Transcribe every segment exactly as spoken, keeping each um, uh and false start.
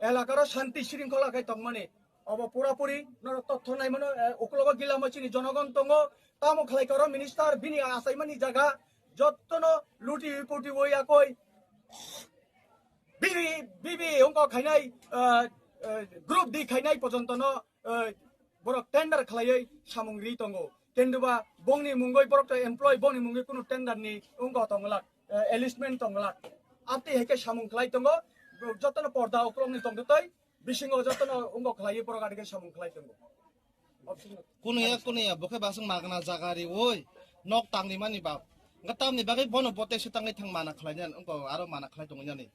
elakaro shanti shringkhola khe tongmani. Obo pura puri norok totho naimano, eh, uklogo gilamo chini jonogon tongo. Tamo khlai karo minister bini achaimani jaga jottono luti puti oi akoi. Bibi, bibi wngkha khainai, eh, eh, group di khainai pojontono, eh, borok tender khlaiwi samung ri tongo. Kintu ba bongni mungwi borok to employee, bongni mungwi kunu tender ni wngkha tonglak, eh, enlistment tonglak. Abtwi hai khe samung khlai tongo, jotono porda uklokni tongtwtwi bisingo jotono wngkha khlaiwi borok adikhe samung khlai tongo. Kunuya, kunuya, bo khe baswk magna jaga riwi nok tangni mani bab. Wngkha tamni bagwi bono bote se tangwi thang mana khlai nani, wngkha aro mana khlai tongwi nani.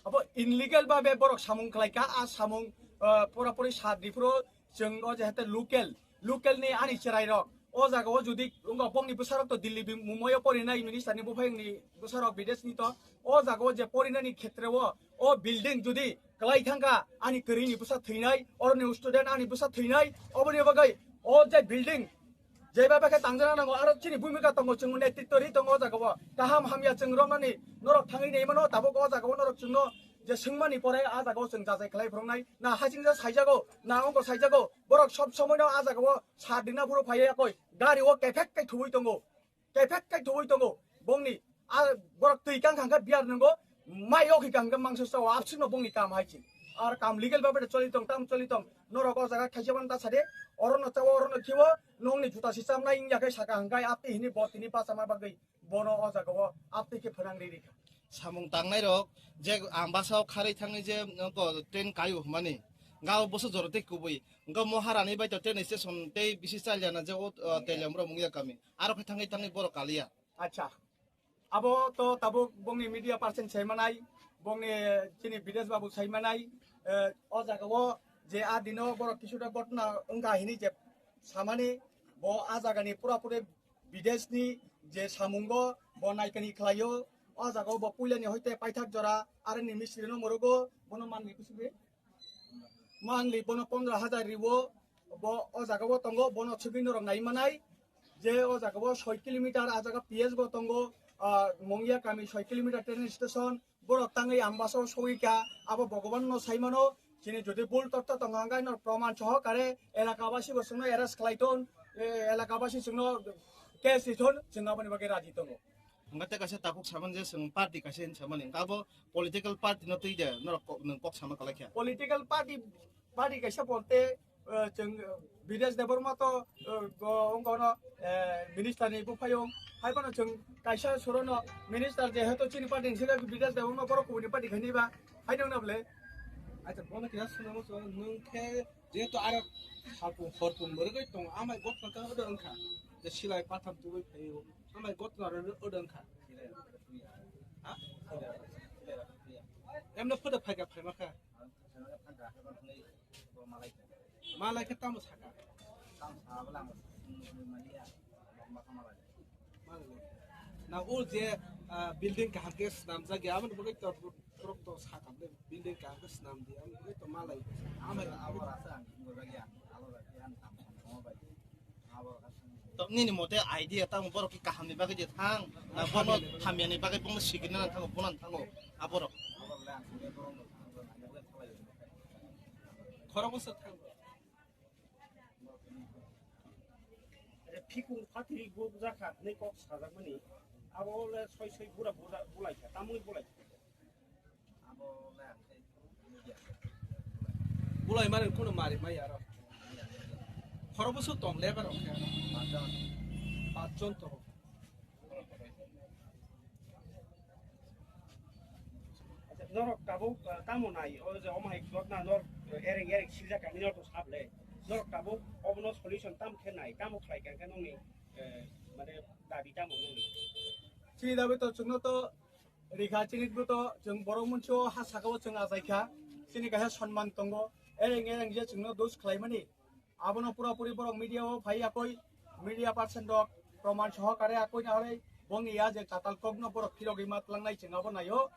Abo illegal babe borok samung khlai kha, a samung, ah, pura puri sat di phuru chwng o je hete local, local ni ani chwrai rok. O jaga o jodi wngkha bongni bwsarok to Delhi bi-, Mumbai o porinai minister ni buphayung ni bwsarok bidesh ni to. O jaga o je porinani khetre o, o building jodi kwlai thangkha, ani kwrwini bwsa thwinai, oroni student ani bwsa thwinai, oboni bagwi o je building jeba bekhe tangjana nango, aro chini bhumika tongo, chwng netritto ri tongo o jaga o. Kaham hamya chwng romnani norok thangwi naimano, tabuk o jaga o norok chwngno je swngmani pore a jaga o chwng jajai khlai phwrwngnai. Na hasingja saijago, na ongko saijago, borok sob somoino a jaga o sat dina phuru phaiya koi, gari o kephek kai thuwi tongo. Kephek kai thuwi tongo. Bongni a borok twi kang kang khe biyar nungo, mai yok hi kang khe mangso chao, absino bongni kam hai chi. Ar kam legal babe choli tong, tam choli tong. Norok o jaga khaisa ban ta sade, orono chao, orono khiwo, nongni juta si chamnai wngya khe saka hangkai, apti hini bo tini bachama bagwi bono o jaga o apti khe phwnang ri rikha. Samung tangnai rok je Ambasa o kharwi thangwi je, ko, train kaio hwnmani, gao boso joro tei kubui, wngkha Moharani bai to train station tei bisi chalyana je o, o, Teliamura Mungia kami. Aro khe thangwi thangwi borok kaliya. Acha. Abo to tabuk bongni media person sai manai, bongni chini Bidesh babu sai manai, eh, o jaga o je a dino borok kisuda gotna wngkha hini je samani, bo a jaga ni pura puri Bidesh ni je samungo bo naikani khlaio, o jaga o bo puila ni hoite paithak jora aroni mistri no murugo, bono manli kusubi. Manli bono pondro hajar riwo, bo o jaga o tongo, bono chugui norok nai manai. Je o jaga o soi kilometer, a jaga P S bo tongo, ah, Mongia kami soi kilometer train station, borok tangwi Ambasa o sogwi kha, abo Bhogoban no sai mano, chini jodi bul totto tongo hwnkhai no proman sohokare elaka basi bo chwngno arrest khlai thun, eh, elaka basi chwngno case ri thun, chwng aboni bagwi raji tongo. Hwnkhai tei kaisa takhuk samani je chwng party kaisa hinwi samani, hwnkhai abo political party no twi de norok kok, nwng kok sama kwlai kha. Political party, party kaisa bolte, eh, chwng, eh, Bidesh Debbarma to, eh, go-, wngkha no, eh, minister ni buphayung. Hai phano chwng kaisa sorono minister jehetu chini party ni side Bidesh Debbarma borok kubuni party khaini ba, hai nang na bole. Acha, bono kisa swnamo chwng, nwng khe jehetu aro salpung horpung mwrwgwi tongo, amai gotno khe odo wngkha. Je silai patham tubui phaio, amai gotno aro odo wngkha. Ha? Emno photo phaikha, phaimakha. Malai khe tamo saka? Malai. Na o je, ah, building kaham khe swnamjak ya, aboni bagwi to borok to sakha de, building kaham khe swnam di, aboni bagwi to malai. Amai. To nini mote idea tamo borok ki kaham ni bagwi je thang, na bono hamya ni bagwi bono sikirna nang thango, bono nang thango, aborok. Khoro bwswk thang. Phikung phatri buk jakha hwnwi kok sajakmani, abo le soi soi bura bura bulaikha, tamoni bulaikha. Bulai mani kuno mari mai aro. Khoro bwswk tong lebar rok khe. Pachjon to. Norok tabuk, ah, tamo nai, o je omo hai gotna norok ereng ereng sijak kami norok to sable. Norok tabuk obono solution tam khe nai, tamo khlai khe nongni, eh, mane dabi tamo nongni. Chini dabi to chwngno to Rikha chini bwto chwng borok munso ha saka o chwng achai kha. Chini kaisa sonman tongo. Ereng ereng je chwngno dos khlaimani. Abono pura puri borok media o phai yakoi, media person rok proman sohokare akoi na hwnwi bongni ya je katal kokno borok phirogwi ma tlangnai chwng abo naio.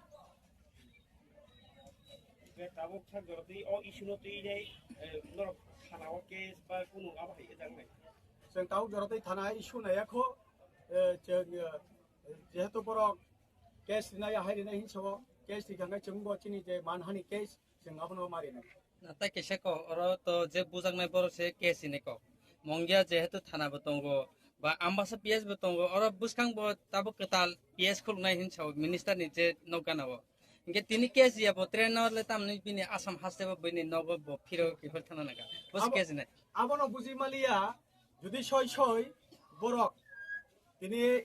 Je tabuk thang jorotwi o issue no twi nai, eh, norok thana o case ba kunu abo hai ejak nai. Chwng tabuk jorotwi thana issue naiya kho, eh, chwng, eh, jehetu borok case rinai, ahai rinai hinwi sao, case thwi kha khe chwng bo chini je manhani case chwng abono ma rinai. Na tai kaisa kok, oro to je bujaknai borok se case hinwi kok. Mongya jehetu thana bo tongo, ba Ambasa P S bo tongo, oro bwskang bo tabuk kwtal P S khuluknai hin sao minister ni je nok gana o. Hinkhe tini case ya bo train no le tamni bini Assam haste bo bini nogo bo phiro kiphil thana naka. Bo se Abo, case hinai. Abono buji maliya, jodi soi soi borok tini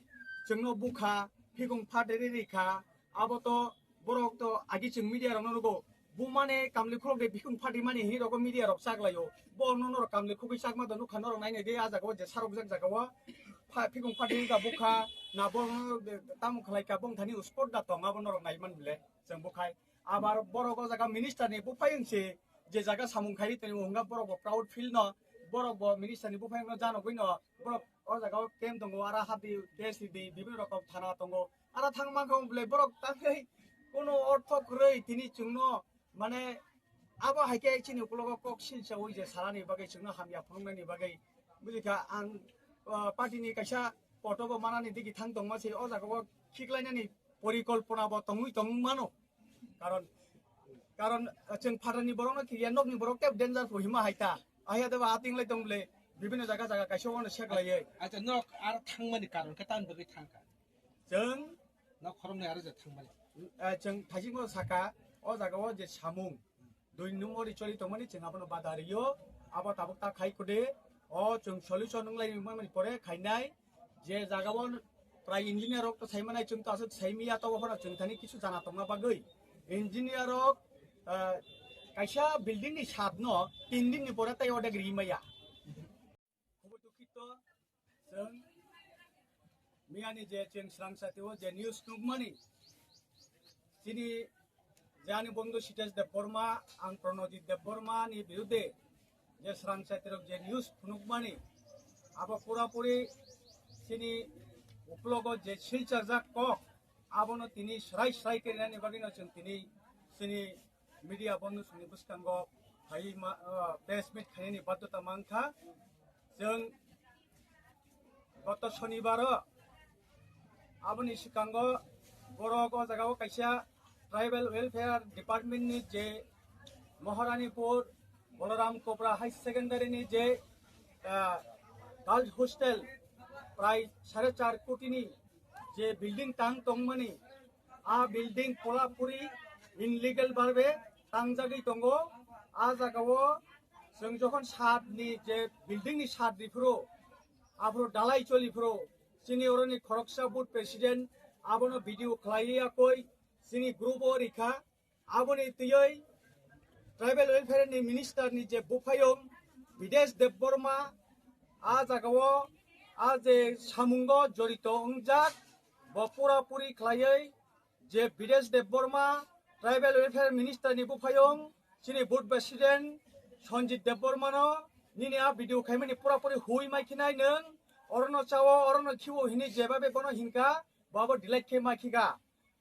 chwngno bukha, phikung phateri rikha, abo to borok to agi chwng media rokno nugo. Bumani kamli khulok de phikung phati mani hi rokgo media rok chaklaio. Bo no norok kamli khugwi chakma do nukha norok nainai de a jaga o je sarok jak jaga o. Pha-, phikung phati wngkha bukha na bo no tamo khlai kha bong thani spot da tong abo norok nai man bile chwng bukhai. Abar borok o jaga minister ni buphai wngse je jaga samung khairi tini hwnga borok bo proud feel no borok bo minister ni buphai wngno janogwi no borok o jaga o camp tongo ara hadi case di bibino rokom thana tongo. Ara thang mankha wng bwlai borok tangwi kuno ortho kwrwi tini chwngno, mane, abo hai khe chini ukologo kok silsa ui je salani bagwi chwngno hamya phunuknani bagwi. Bujikha ang, ah, party ni kaisa poto bo manani digi thang tongma se o jaga o khiklainani porikolpona bo tongwi tong mano. Karon, karon, ah, chwng phatani borokno khiya nokni borok tep danger pho hima hai ta. Ahya deba ating lai tong bwlai bibino jaga jaga kaisa wano seklaiwi. Acha nok ar thangmani karon khe tamni bagwi thangkha? Chwng nok khoroknwi aro je thangmani. Eh, chwng thaichingbo saka, o jaga o je samung dui number ri choli tongmani chwng abono bada rio, abo tabuk ta khai kude, o chwng solution wng lai mani pore khainai, je jaga o prai engineer rok to sai manai chwng to aswk sai miya to bophano chwng thani kisu jana tongna bagwi. Engineer rok, eh, kaisa building ni sat no tin din ni pore tai order ri maya. Khobor dukhito, chwng miyani je chwng srang satio je news nukmani, chini je ani bondhu Sitesh Debbarma, ang Pranojit Debbarma ni birudde je srang satirok je news phunukmani, abo purapuri chini uklogo je silchajak kok, abono tini srai srai kerinani bagwino chwng tini chini media bondhu songni bwskango phaiwi ma, ah, press meet khainani baddhota mankha. Chwng goto sonibaro aboni swkango borok o jagao kaisa Tribal Welfare Department ni je Maharanipur Balaram Kopra High Secondary ni je, ah, girls hostel prai sare char koti ni je building tang tongmani, a building pura puri illegal bharbe tangjagwi tongo. A jagao chwng jokhon sat ni je building ni sat riphuru, aphuru dalai choliphuru, chini oroni khoroksa booth president abono video khlaiwi yakoi chini group o rikha. Aboni twiwi Tribal Welfare ni Minister ni je buphayung Bidesh Debbarma, a jagao a je samungo jorito wngjak, bo pura puri khlaiwi je Bidesh Debbarma, Tribal Welfare Minister ni buphayung, chini Board President Sanjit Debbarma no nini a video khaimani pura puri hui maikhinai nwng, orono chao, orono khiwo hini jeba be bono hinkha, bo abo delete khe maikhiga.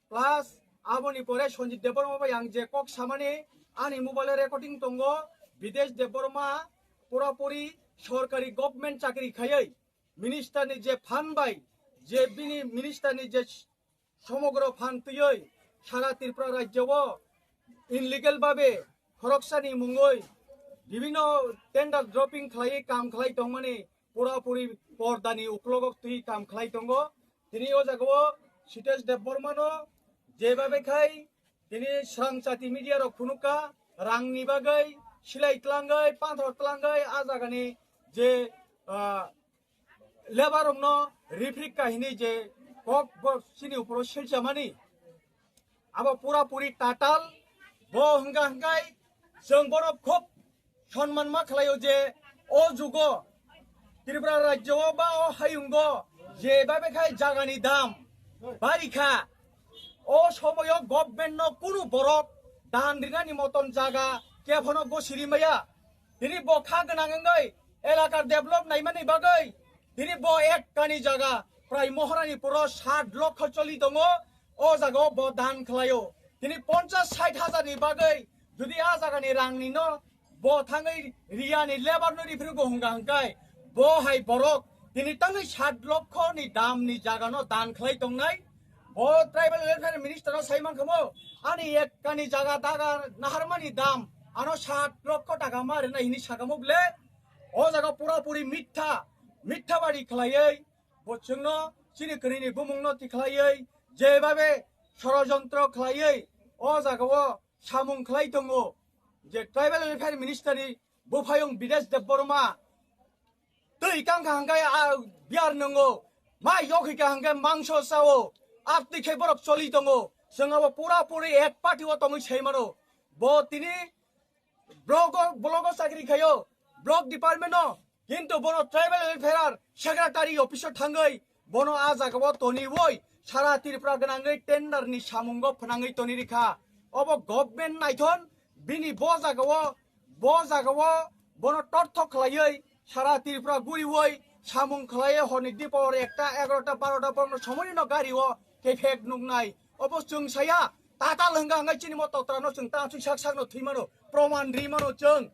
Plus, aboni pore Sanjit Debbarma bai ang je kok samani, ani mobile recording tongo, Bidesh Debbarma pura puri sorkari government chakri khaiwi, minister ni je phan bai, je bini minister ni je somogro phan twiwi sara Tripura rajyo o illegal babe khoroksani mungwi bibhinno tender dropping khlaiwi kam khlai tongmani pura puri pordani uklogo twi kam khlai tongo. Tini o jagao Sitesh Debbarma no jebabe khai tini srang chati media rok phunukha rangni bagwi silai tlangwi pathor tlangwi a jagani je, ah, labour rokno rifrik kahini je kok bo chini uporo silchamani, abo pura puri tatal. Bo hwnga hwnkhe chwng bono khub sonman ma khlaio je o jugo Tripura rajyo o ba o hayungo je babe khai jagani dam bari kha, o somoyo government no kunu borok dan rinani moton jaga kebono gosiri maya. Tini bo kha gwnang wngwi elakar develop naimani bagwi tini bo ek kani jaga prai Maharani puro sat lokho choli tongo, o jaga o bo dan khlaio. Tini ponchas sait hajar ni bagwi jodi a jaga ni rang ni no bo thangwi riya ni labour no rifru go hwnga hwnkhe bo hai borok tini tangwi sat lokho ni dam ni jaga no dan khlai tongnai. O tribal welfare minister no sai mankha mo, ani ekkani jaga daga naharmani dam ano sat lokho taka ma rina hini sakamo ble. O jaga pura puri mitha, mitha bari khlaiwi bo chwngno chini kwnwini bumungno tikhlaiwi jebabe sorojontro khlaiwi o jagao samung khlai tongo je tribal welfare minister ni buphayung Bidesh Debbarma. Twi kang kha hwnkhe a biyar nwngo, mai yok hwnkhe hwnkhe mangso chao, a twi khe borok choli tongo. Chwng abo pura puri ek party o tongwi sai mano. Bo tini blogo, blogo chakri khaio, block department o, kintu bono tribal welfare secretary office o thangwi bono a jagao toniwi sara Tripura gwnangwi tender ni samungo phnangwi toni rikha. Obo government naithon, bini bo jagao, bo jagao bono torthok khlaiwi sara Tripura guriwi samung khlaiwi horni dipor ekta, egarota, barota borokno somoino gario kephek nuknai. Obo chwng saya, tatal hwnkha hwnkhe chini mo totrano chwng ta thwi sak sakno thwi mano, proman ri mano chwng.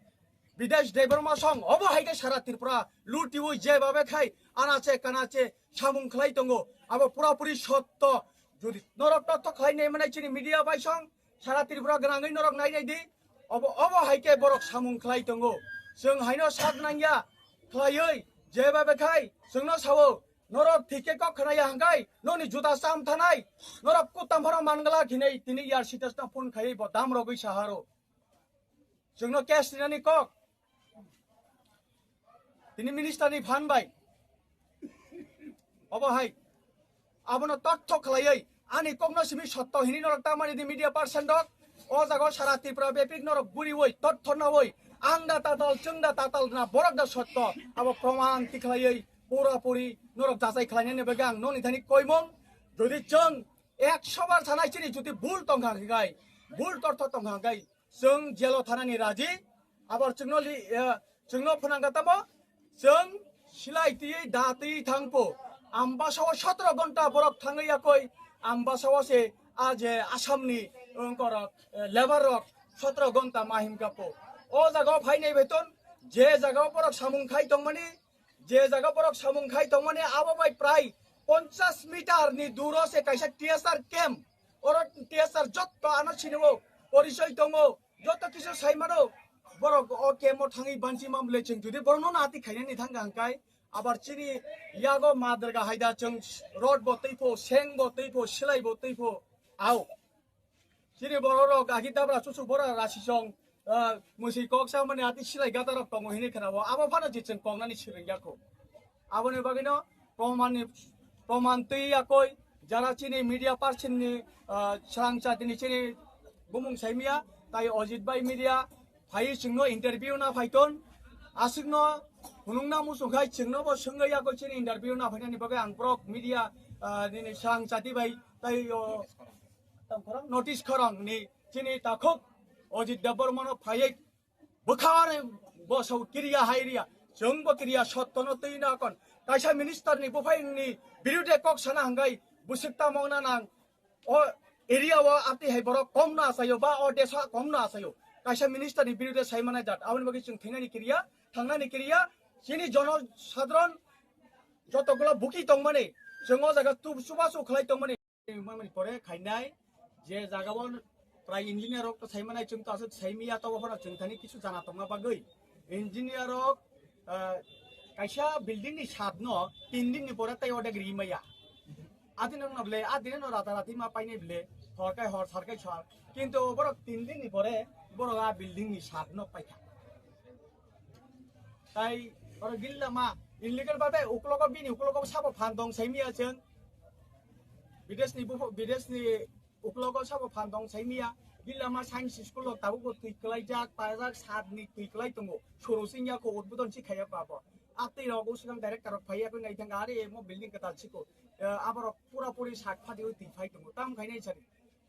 Bidesh Debbarma song, obo hai khe sara Tripura lutiwi jebabe khai anache kanache samung khlai tongo. Abo pura puri sotto. Jodi norok totto khlai nai manai chini media bai song, sara Tripura gwnangwi norok nai nai di. Obo, obo hai khe borok samung khlai tongo. Chwng haino sak nangya khlaiwi jebabe khai chwngno sao, norok thik khe kok khnaya hwnkhe noni juda cham thanai. Norok kutam phano mangala khinai tini yar sitasna phone khaiwi bo dam rogwi saharo. Chwngno case rinani kok. Tini minister ni phan bai. Obo hai. Abono totthok khlaiwi ani kokno simi sotto hini norok tamani di media person rok. O jaga sara Tripura bepik norok buriwi totthor nawi. Ang da tatal, chwng da tatal na borok da sotto. Abo proman tikhlaiwi pura puri norok jachai khlainani bagwi ang noni thani koimung. Jodi chwng ekso bar sanai chini jodi bul tongkha hwnkhe, bul tortho tongkha hwnkhe, chwng jelo thanani raji, abar chwngno li, eh, chwngno phwnangkha tamo, chwng silai twi da twi thangpo, Ambasao sotro gonta borok thangwi yakoi, Ambasao se a je Assamni wngkorok, eh, labour rok sotro gonta ma himkha po. O jaga o phainai beton, je jaga o borok samung khai tongmani, je jaga borok samung khai tongmani abo bai prai ponchash meter ni duro se kaisa T S R camp, oro T S R jotto ano sinio, porichoi tongo, jotto kisu sai mano, borok o camp o thangwi banchi mam le chwng jodi borokno nati khainani thangkha hwnkhe abar chini yago madrga haida chwng rod bo twi pho, seng bo twi pho, silai bo twi pho, au. Chini borok rok agi dabra chuchuk bora rasi song, ah, musi kok sa mani ati silai gata rok tongo hini khna bo. Abo phano je chwng kok nani swrwng ya kho. Aboni bagwi no proman ni, proman twi ya koi jara chini media person ni, ah, srang chati ni chini bumung sai miya tai Ojit bai media phai chwng no interview na phai ton. Aswk no phunung na muchung khai chwng no bo swngwi ya koi chini interview na phai nani bagwi ang borok media, ah, nini srang chati bai tai o Tang khorang notice khorang ni chini takhuk Ojit Debbarma no phaiwi bwkhare bo sau kiriya hai riya. Chwng bo kiriya sotto no twi na kon. Kaisa minister ni buphai ni birude kok sana hwnkhe bwswk tamo na nang. O area o ati hai borok kom no achaio ba o desa kom no achaio. Kaisa minister ni birude sai manai jat. Aboni bagwi chwng thinani kiriya, thangnani kiriya. Chini jono sadron joto gulo buki tongmani. Chwng o jaga tu chubachu khlai tongmani. Mani pore khainai je jaga o prai engineer rok to sai manai chwng to aswk sai miya to bokhora chwng thani kisu jana tongma bagwi engineer rok, ah, kaisa building ni sat no tin din ni pore tai order ri maya. Adi nang no ble, adi no rata rati ma painai ble, hor kai hor, sar kai sar. Kintu borok tin din ni pore borok a building ni sat no paikha. Tai oro gilla ma illegal babe uklogo bini uklogo sabo phan dong sai miya chwng. Bidesni bupho-, bidesni uklogo sabo phan dong sai miya. Gilla ma science school o tabuk bo twi kwlai jak, pajak sat ni twi kwlai tongo. Soro sing ya ko udbodon si khaya babo. Atwi rok usukang director rok phai ya ko nai thang ari mo building kwtal siko. Eh, aborok pura puri sak phadi oi twi phai tongo. Tam khai nai sari.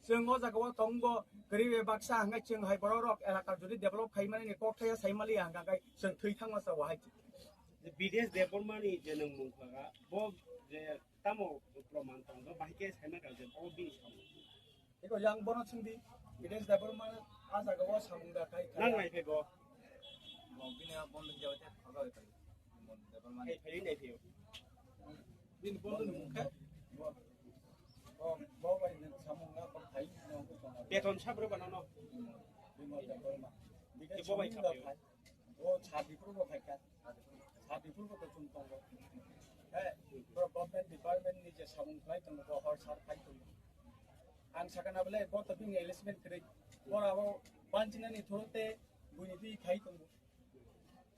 Chwng o jaga o tongbo kwrwi bai baksa hwnkhe chwng hai borok rok elaka jodi develop khai mani ni kok thaya sai mali ya hwnkhe chwng thwi thangma sa wahai. Bidesh Debbarma ni je nwng mung khlaga bo je tamo proman tong do bahai khe sai maka je bo bini samung. Eko yang bono chwng di Bidesh Debbarma a jaga o samung da khai. Nang nai phai bo. Bo bini a bondo jawa te phaga oi phai. Debbarma ni. Khai phai nai phai. Bini bondo ni mung khe. Beton sabrwk ba nono. Bimal Debbarma. Bini bo bai samung da khaphai. O Sadipur bo phaikha. Sadipur bo to chwng tongo. He, boro government department ni je samung khlai tongo, bo hor sar phai tongo. Ang sakha na bole bo to bini engagement kwrwi. Boro abo banchinani thoro te buini twi khai tongo.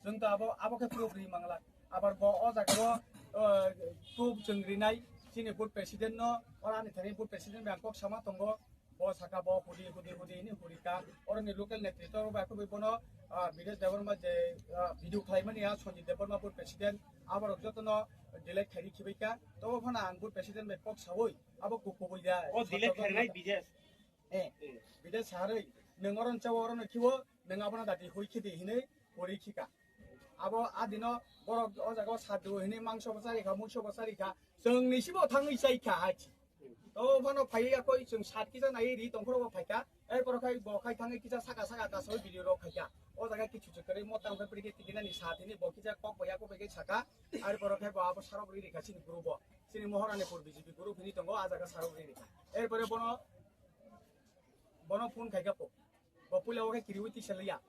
Chwng to abo, abo khe proof ri mangla. Abar bo o jaga o, o, proof chwng rinai chini board president no, oro ani thani board president bai ang kok sama tongo. Bo saka bo hudi, hudi, hudi hini hudi ka. Oro ni local netrito rok bai khobwi bono, ah, Bidesh Debbarma je, ah, video khlai mani ya, Sanjit Debbarma board president. Abo rok joto no delete khairi khibai ka. Tobo phano ang board president bai kok sawi, abo kuk kubui da. O delete khainai Bidesh. Eh, Bidesh sarwi, nwng oro nchawo oro no khiwo, nwng abono dati hui khidi hinwi pori khika. Abo adino borok o jaga o sadu hinwi mangso bo chari kha, mungso bo chari kha, chwng ni sibo thangwi chai kha hachi. To bono phaiwi yakoi chwng sat kisa nai ri tongkhoro bo phaikha. Erpor khai bo khai thangwi kisa saka saka kasawi video rok khaikha. O jaga kichu chu kwrwi motang khai pori khe tikinani sat hinwi bo kisa kok bo yakoi bai khe saka. Erpor khai bo abo sarok ri ri kha chini group o. Chini Moharanipur B J P group hinwi tongo, a jaga sarok ri ri kha. Erpore bono Bono phone khai kha po. Bo puila o khe kiriwi tisa liya.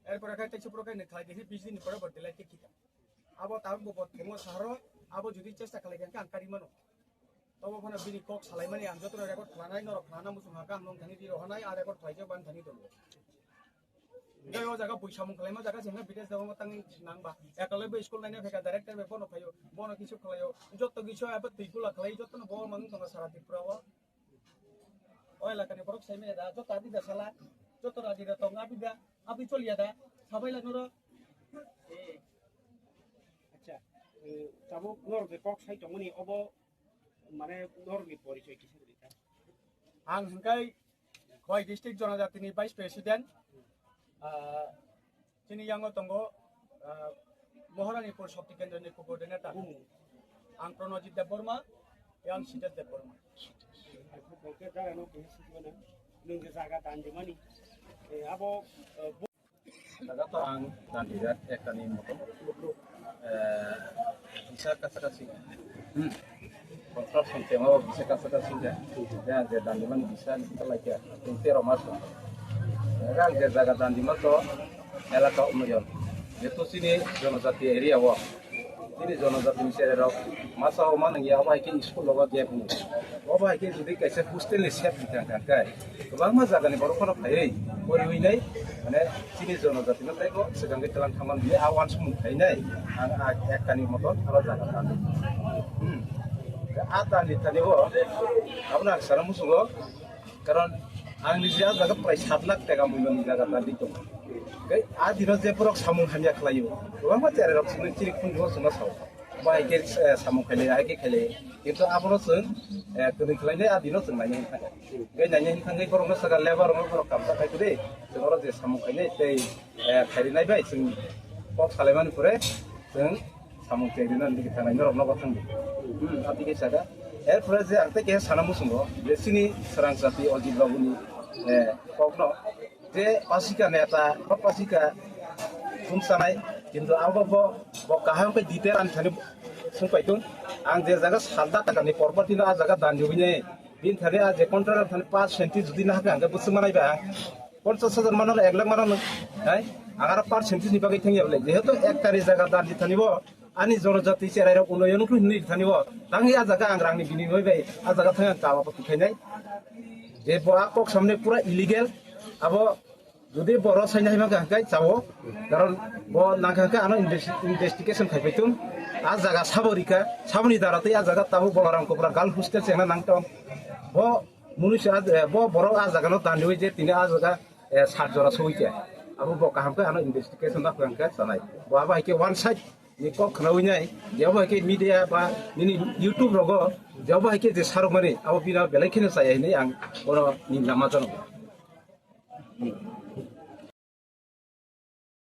Erpore khe teisa poro khe nai khlai di, hini bijli ni pore bo delete khe khika. Abo tabuk bo bo thengmo saharo, abo jodi chesta khlai kha, ang kari mano. Tobo phano bini kok salai mani ang joto record khlai nai, norok khlana muchung ha, ang nong thani di rohonai, a record khlai jok ban thani tongo. Hingke o jaga bui samung khlaima jaga se hingke Bidesh Debbarma tangwi nang ba. Ekolai bo school naina phaikha, director bai bono phaio, bono kisu khlaio. Joto kisu abo twi kula khlai, joto no bo mang tongo sara Tripura o. O elakani borok sai manya da, joto adi da sala, joto radi da tong abi da, abi choliya da, sabai la noro. Eh, acha, eh, tabuk norok je kok sai tongmani obo, mane norokni porichoi kisa rwdi ta? Ang hingkai Khowai district Jonojatini vice president, ah, Chini yango tongo, ah, Moharanipur Shakti Kendra ni coordinator. Hmm. Ang Pranojit Debbarma, yang Siddharth Debbarma. Hwnkhe jaga no khe sikmano, nwng je jaga dan di mani. Eh, abo, eh, bo- Jaga to ang dan di jak, ekta ni moto. Eh, bisa kasa kasi. Hmm. Construction temo bisa kasa kasa singkha. Ya, je dan di mani bisa ni kita laikya. Tero mas. Ang je jaga dan di mato elaka unoyon. Jetu chini jonojati area o. Chini jonojati ni sere rok masa o manang ya, obo hai khe school logo gap ni. Obo hai khe jodi kaisa hostel ni set di tang tang kai. Kwbangma jagani borok phano phaiwi poriwi nai, mane, chini jonojatino teibo swkangwi twlang thangmani hinwi a uansukmung khainai. Ang a ektani moto aro jaga tani. Hmm. A tani tani bo abono ang sana muchungo, karon ang niji a jaga prai sat lakh taka muiloni jaga tani tongo. Tei a dino je borok samung hamya khlaio, kwbangma cherai rok sini chiri khunjugo chwngno sao. Bo hai khe, eh, samung khailai, hai khe khailai. Kintu abono chwng, eh, kwrwi khlainai, a dino chwng nainai hwn thangkha. Tei nainai hwn thangwi borokno swkang lebar rokno borok kamsa khai kwrwi, chwng oro je samung khainai tei, eh, khairinai bai chwng kok salaimani pore chwng samung tei rina nini thangnai norok nogo thangdi. Hmm, ati khe saka. Erpore je ang tei khe sana muchungo, je chini swrang jati Ajit babuni, eh, kokno je pasika neta, ba pasika thumsanai, kintu abo bo, bo kaham khe detail ani thani sung pai tung. Ang je jaga salda takani property no a jaga dan jubine, bin thani a je contractor thani paanch senti judi na hake ang khe bwswk manai ba, ponchas hajar mano na ek lakh mano, hai, ang aro paanch senti ni bagwi thangya bole, jehetu ek tari jaga dan di thani bo, ani jonojati cherai rok unoyon wngkhu hinwi thani bo, tangwi a jaga ang rangni binimoi bai a jaga thang ang kama poti khainai. Je bo a kok samne pura illegal, abo jodi boro saina hai mangkha hwnkhe chao, karon bo nangkha hwnkhe ano investi-, investigation khai paitung. A jaga sabo rika, saboni dara tei a jaga tabuk Bolaram Kopra Girls Hostel chengna nangtong. Bo munui se a, bo borok a jaga no daniwi je tini a jaga, eh, sat jora sogwi khe. Abo bo kaham khe ano investigation da hwnkhe chanai. Bo abo hai khe one side ni kok khnawi nai, je abo hai khe media ba nini YouTube rogo, je abo hai khe je sarok mani, abo bina belai kheno chaya hinwi ang bono ni lama jano.